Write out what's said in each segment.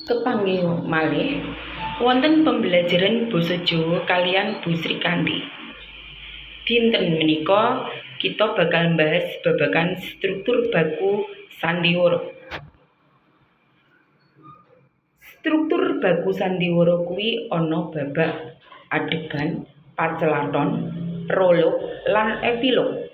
Kepanggih malih wonten pembelajaran basa Jawa kaliyan Bu Srikanti. Dinten menika kita bakal mbahas babagan struktur baku sandiwara. Struktur baku sandiwara kuwi ana babak, adegan, pacelathon, prolog, lan epilog.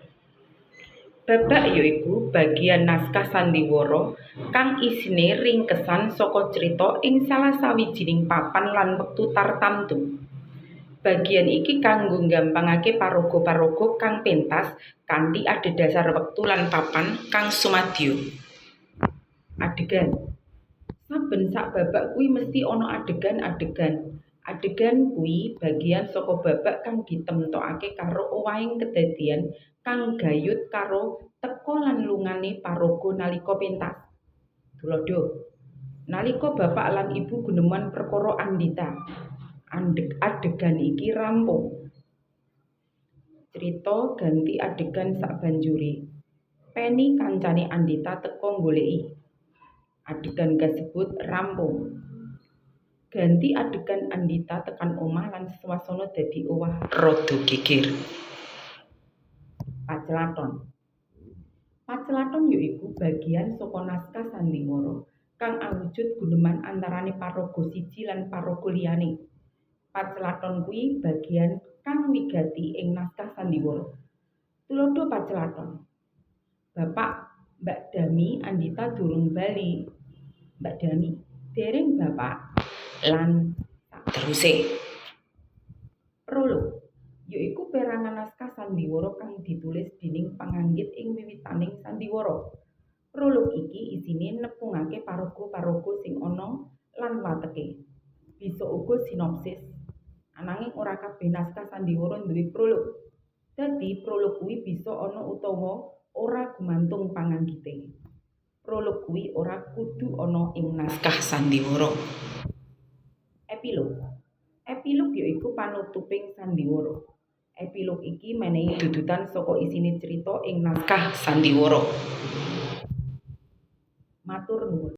Babak yaiku bagian naskah sandiwara kang isine ringkesan saka crita ing salah sawijining papan lan wektu tartamtu. Bagian iki kanggo nggampangake paraga-paraga kang pentas kanthi adhedhasar wektu lan papan kang sumadya. Adegan. Saben sak babak kuwi mesthi ana adegan-adegan. Adegan kuwi bagian saka babak kang ditemtokake karo owahing kedadian kang gayut karo teka lan lungane paraga nalika pentas. Tuladha, nalika bapak lan ibu guneman perkara Andita. Adegan iki rampung. Crita ganti adegan sabanjure. Peni kancane Andita teka nggoleki. Adegan kasebut rampung. Ganti adegan Andita tekan omah lan swasana dadi owah rada geger. Pacelathon. Pacelathon yaiku bagian saka naskah sandiwara kang awujud guneman antarane paraga siji lan paraga liyane. Pacelathon kuwi bagian kang wigati ing naskah sandiwara. Tuladha pacelathon. Bapak, Mbak Dami, Andita durung bali. Mbak Dami, dereng Bapak. Lan sateruse. Prolog yaiku perangan naskah sandiwara kang ditulis dening panganggit ing wiwitaning sandiwara. Prolog iki isine nepungake paraga-paraga sing ana lan wateke. Bisa uga sinopsis. Ananging ora kabeh naskah sandiwara duwe prolog. Dadi prolog kuwi bisa ana utawa ora gumantung panganggite. Prolog kuwi ora kudu ana ing naskah sandiwara. Epilog. Epilog yaiku panutuping sandiwara. Epilog iki menehi dudutan saka isine crita ing naskah sandiwara. Matur nuwun.